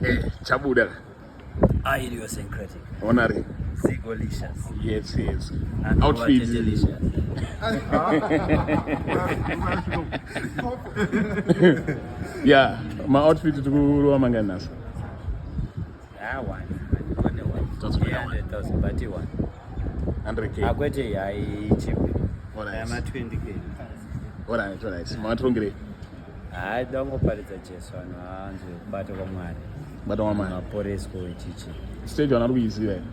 Eh, chabuda. Idiosyncratic. Honari. Zigolicious. Yes. Outfit. Delicious. Yeah, ma outfit tikurova mangani nhasi? Ah, one. One, one. That's what I want. 300,000, but one. 100K. Akwete hai cheap. Alright. Ama 20K. Alright. Matirongere. Hayi dangoparidza Jesu vanhu vanzwe kubata kwaMwari. Bata wamai. Maporeswo wechichi. Stage vanhu vari kuiziva here?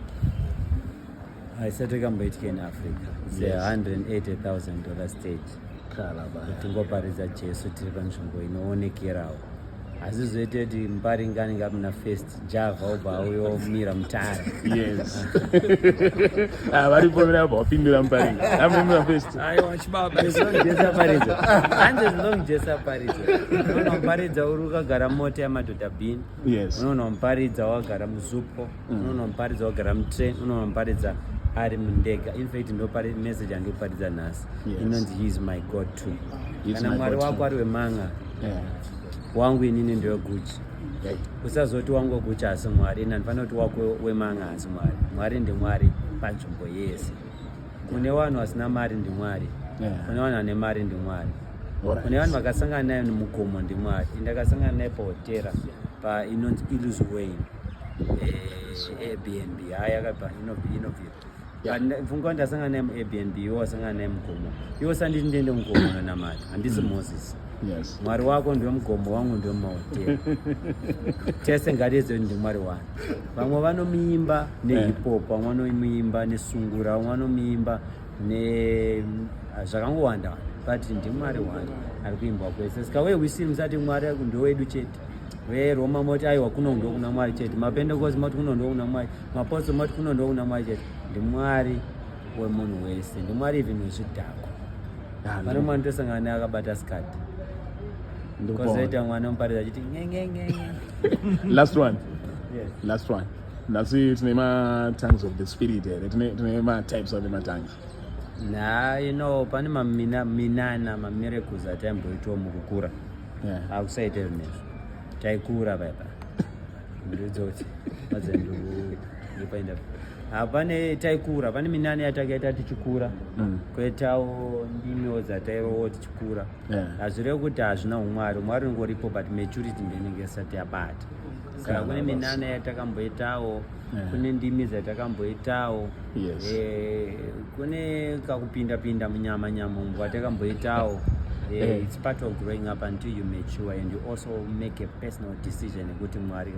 Haisati ikamboitika in Africa. It's a $180,000 stage. Kalabaya. Tingoparidza Jesu tiri panzvimbo inoonekerawo. Hazvizoite kuti muparinga anenge amuna first Java obva auya omira mutare. Yes. Ah, varipo mina vabva vapindura muparinga. Amumira first. Aiwa chibaba. As long Jesu aparidza. Hanzi as long Jesu aparidza. Unoona muparidza uri ukagara mota yamadhodha bin. Yes. Unoona muparidza wagara muzupo. Unoona muparidza wagara mutrain. Unoona muparidza ari mundega. In fact ndo message andikuparidza nhasi. Yes. Inonzi he is my God too. He is Kana my Mwari God wako too. ari wemanga, Yeah. wangu inini ndeweGucci. Yeah. Usazoti wangu weGucci asi Mwari, ini handifanira kuti wako wemanga asi Mwari. Mwari ndiMwari panzvimbo yese. Kune vanhu vasina mari ndiMwari. Yeah. Kune vanhu vane mari ndiMwari. Alright. Kune vanhu vakasangana naye mugomo ndiMwari. Ini ndakasangana naye pahotera pa inonzi Illusion Airbnb. Haya yakabva inobvira. Yeah. Pfunga ndasangana naye muAirbnb, iwe wasangana naye mugomo. Iwe usanditi ndiende mugomo unonamata. Handisi Moses. Yes. Mwari wako ndiwe mugomo, wangu ndiwe mumahotera. Tese ngatiedze kuti ndiMwari wani. Vamwe vanomuimba nehip hop, vamwe vanomuimba nesungura, vamwe vanomuimba ne zvakangowanda wanda, but ndiMwari wani ari kuimbwa kwese. Saka weHwisiri musati Mwari ndowedu chete. VeRoma moti aiwa kuno ndokuna Mwari chete. MaPentecost moti kuno ndokuna Mwari. Mapostle moti kuno ndokuna Mwari chete. NdiMwari wemunhu wese. NdiMwari even wezvidhakwa. Pane mwana tosangana naye akabata skati. Kozoita mwana muparidza achiti ngengengenge. Last one. Yes. Last one. Nhasi tine ma tongues of the spirit here. Tine ma types of ma tongues. Na you know pane mamina minana ma miracles ataimboitwa mukukura. Yeah. Akusaite zvinezvo. Taikura paipa. Ndidzoti madzendu ndipaenda. Hapane taikura, pane minana yatakaita tichikura. Koitawo ndimiwo dzatairowo tichikura. Yeah. Hazvirevi kuti hazvina umwari, umwari unongoripo but maturity ndoinenge isati yabata. Saka kune minana yatakamboitawo, Yeah. kune ndimi dzatakamboitawo, Yes. Kune kakupinda pinda munyama nyama umu kwatakamboitawo. Yeah. It's part of growing up until you mature and you also make a personal decision yekuti Mwari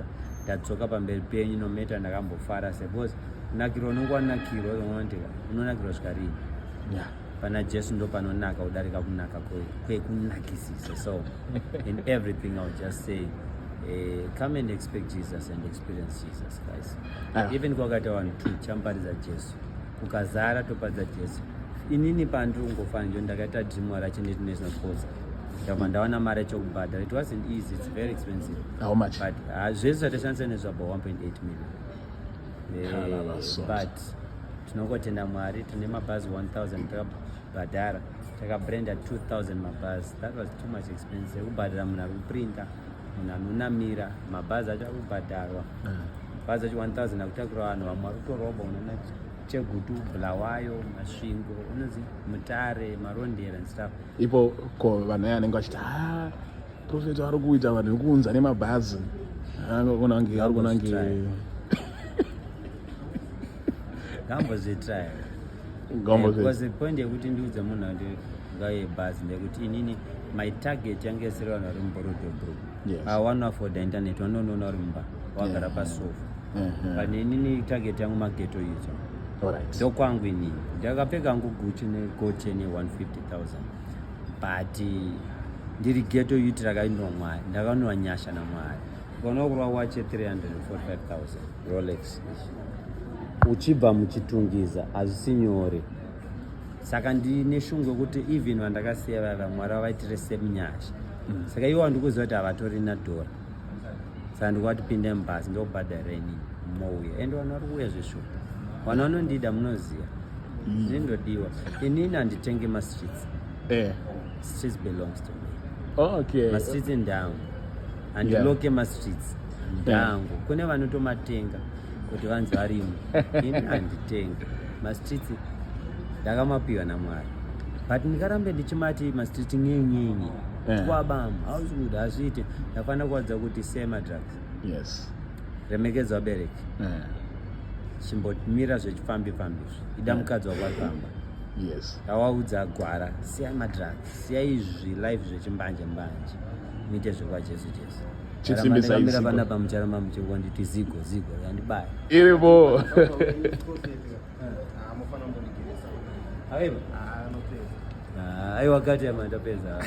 ndadzoka pamberi penyu no matter ndakambofara sei, because kunakirwa unonge wanakirwa unooneka unonakirwa zvikarini. Yeah. Pana Jesu ndo panonaka kudarika kunaka kwekunakisisa. So in everything I'll just say come and expect Jesus and experience Jesus guys. Ah. Even kwakaita vanhu two chamuparidza Jesu, kukazara toparidza Jesu. Inini pandiri kungofana njo ndakaita dream Mwari achinditi national sports, ndabva ndawana mari yacho kubhadhara. It wasn't easy, it's very expensive. How much? But zvese zvatashandisa nezvaba 1.8 million. Kalabasoto. But tinongotenda Mwari, tine mabhazi 1000 takabhadhara, takabranda 2000 mabhazi. That was too much expensive ekubhadhara munhu ari kuprinta, munhu anonamira mabhazi acho ari kubhadharwa, bhazi acho 1000 akutakura vanhu, vamwe vari kutoroba unana Chegutu, Bulawayo, Masvingo, unonzi Mutare, Marondera and stuff. Ipo ko vanhu vaya vanenge vachiti ha prophet vari kuita vanhu vekuunza nemabhazi, ari kuona kunge Ngambozvitry. Ngambozvitry. Because the point yekuti ndiudze munhu kuti ngauye bhazi ndekuti inini my target yange isiri vanhu vari muBorrowdale Yes. Vanoafforda internet, vanonoona uri mumba wagara pasofa. But inini target yangu maghetto youth. Alright. Ndokwangu inini ndakapfeka hangu Gucci negoche ne150,000, but ndiri ghetto youth rakainwa Mwari, ndakanwa nyasha naMwari. Ukaona kurwa wache 345,000 Rolex uchibva muchitungiza hazvisi nyore. Saka ndine shungu yekuti even vandakasiya vava Mwari vavaitire semunyasha. Saka ivo handikuziva kuti havatorina dhora, saka ndikuvati pinde mubhasi ndokubhadharira inini mouya. Ende vanhu vari kuuya zveshuwa, vanhu vanondida, munoziva zvinondodiwa. Inini handitenge mastreets. Streets belongs to me. Okay. Mastreets ndangu, handiloke mastreets. Ndangu kune vanotomatenga kuti vanzi varimo. Ini handitenga mastreets, ndakamapiwa naMwari, but ndikarambe ndichimati mastreets nyenyenye twabam, hausi kuti hazviite. Ndafanira kuwadza kuti siya madrugs, remekedza vabereki, chimbomira zvechifambi fambi izvi, ida mukadzi wako afamba. Ndawaudza gwara, siyai madrugs, siyai izvi life zvechimbanje mbanje, muite zvekwaJesu Jesu. Chisimbisa Ndakamira izigo. Panapa mucharamba muchingonditi zigo zigo yandibaya. Iripo. Aiwa, aiwa, kati yamandapedza.